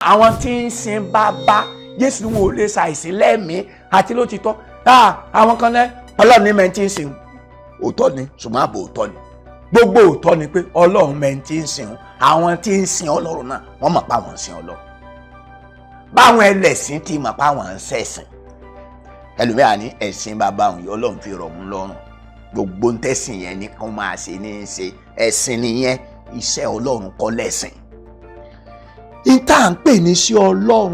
Àwọn tí ń sin bàbá Jésù, wọn ò lè ṣàìsí lẹ́mìí àti lótìtọ́. Àwọn kan lẹ́ Ọlọ́run ní mẹ́ntì ń sìn. Òótọ́ ni, ṣùgbọ́n ààbò òótọ́ ni. Gbogbo òótọ́ ni pé Ọlọ́run mẹ́ntì ń sìn. Àwọn tí ń sin Ọlọ́run náà, wọ́n mọ̀ pé àwọn ń sin Ọlọ́run, báwọn ẹlẹ́sìn ti mọ̀ pé àwọn ń ṣẹ̀sìn. Ẹlòmíràn ní ẹ̀sìn bàbá òun yìí, Ọlọ́run fi rọ̀ òun lọ́rùn. Gbogbo ń tẹ̀sìn yẹn ní kó máa ṣe ní í ṣe. Ẹ̀sìn nìyẹn, iṣẹ́ Ọlọ́run kọ́ lẹ́sìn. Ìta ń pè ní sí Ọlọ́run,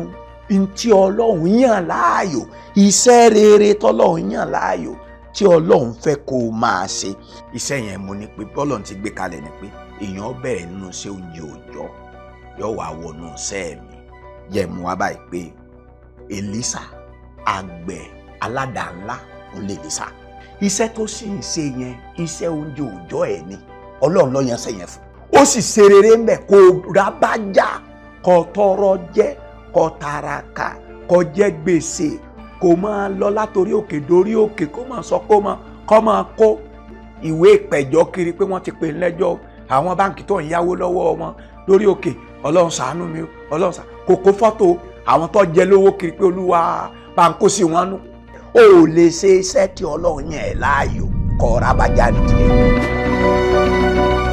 ntí Ọlọ́run yàn láàyò, iṣẹ́ rere tọ́lọ́run yàn láàyò, tí Ọlọ́run fẹ́ kó o máa ṣe iṣẹ́ yẹn, mo ní pé bọ́lọ́run ti gbé kalẹ̀ ni pé èèyàn bẹ̀rẹ̀ nínú iṣẹ́ oúnjẹ òòjọ́, yóò wá wọnú iṣẹ́ mi yẹ mú wá báyìí pé Èlísà, àgbẹ̀ aládàá-ńlá ń lè Èlísà. Iṣẹ́ tó sì ń ṣe yẹn, iṣẹ́ oúnjẹ òòjọ́ ẹ̀ ni. Ọlọ́run ló yan ṣẹ́ yẹn fún, ó sì ṣe rere ń bẹ̀. Kó rábàjá, kó tọrọ jẹ, kó taraka, kó jẹ gbèsè, kó máa lọ látòrí òkè dórí òkè, kó máa sọ, kó máa kó ìwé ìpẹ̀jọ́ kiri pé wọ́n ti pè ń lẹ́jọ́ àwọn báǹkì tó ń yáwó lọ́wọ́ wọn lórí òkè. "Ọlọ́run ṣàánú mi, Ọlọ́run ṣàánú." Kò kó fọ́tò àwọn tó jẹ lówó kiri pé Olúwa bá ń kó sí wọn nú. O ò lè ṣe iṣẹ́ tí Ọlọ́run yàn ẹ́ láàyò kọ́ rábàjá nìyẹn.